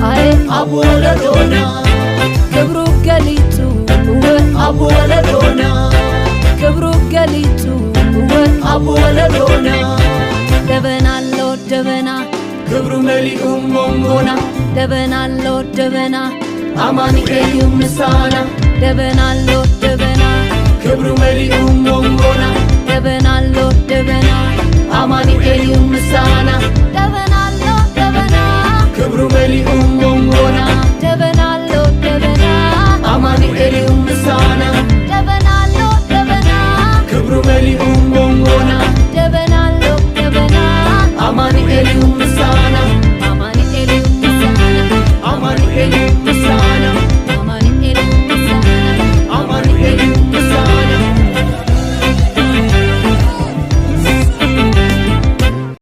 ኣየ ኣብ ወለዶና ክብሩ ገሊጹ እወ ኣብ ወለዶና ክብሩ ገሊጹ እወ ኣብ ወለዶና ደበና ኣሎ ደበና ክብሩ መሊኡ ሞንጎና ደበና ኣሎ ደበና ኣማኑኤል እዩ ምሳና ደበና ኣሎ ደበና ክብሩ መሊኡ ሞንጎና ደበና ኣሎ ደበና ኣማኑኤል እዩ ምሳና ደበና ኣሎ ደበና ክብሩ መሊኡ ሞንጎና ደበና ኣሎ ደበና ኣማኑኤል እዩ ምሳና ደበና ኣሎ ደበና ክብሩ መሊኡ ሞንጎና ደበና ኣሎ ደበና ኣማኑኤል እዩ ምሳና ኣማኑኤል እዩ ምሳና ኣማኑኤል እዩ ምሳና።